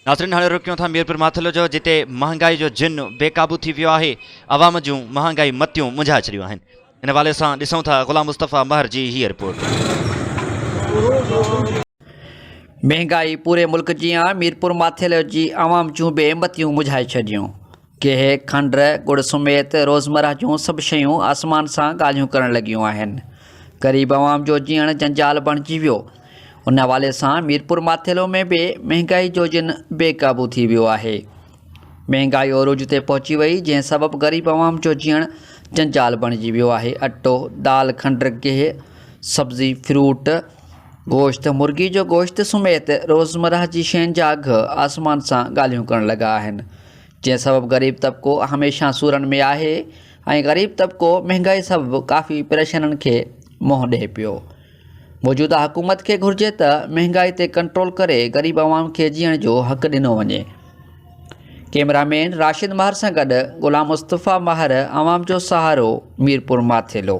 ناظرين هاڻي رڪيون ٿا ميرپور ماٿيلو جو جتي مهانگائي جو جن بي قابو ٿي ويو آهي عوام جون مهانگائي متيون منجهائي ڇڏيون آهن ان حوالي سان ڏسون ٿا غلام مصطفيٰ مهر جي هيء رپورٽ. مهنگائي پوري ملڪ جيان ميرپور ماٿيلو جي عوام جون به متيون منجهائي ڇڏيون. گيهه، کنڊ، ڳڙ سميت روزمره جون سڀ شيون آسمان سان ڳالهيون ڪرڻ لڳيون آهن. غريب عوام جو جيئڻ جنجال بڻجي ويو. ان حوالي سان ميرپور ماٿيلو ۾ به مهنگائي جو جن بي قابو ٿي ويو آهي. مهنگائي عروج تي پهچي وئي جنهن سبب غريب عوام جو جيئڻ جنجال بڻجي ويو آهي. اٽو، دال، کنڊ، گيهه، سبزي، فروٽ، گوشت، مرغي جو گوشت سميت روزمره جي شين جا اگهه آسمان سان ڳالهيون ڪرڻ لڳا آهن. جنهن سبب غريب طبقو هميشه سورن ۾ آهي ۽ غريب طبقو مهنگائي سبب ڪافي پريشانين کي منهن ڏئي پيو. موجوده حڪومت کي گهرجي ته مهنگائي تي ڪنٽرول ڪري غريب عوام کي جيئڻ جو حق ڏنو وڃي. ڪئميرا مين راشد مهر سان گڏ غلام مصطفيٰ مهر عوام جو سهارو ميرپور ماٿيلو.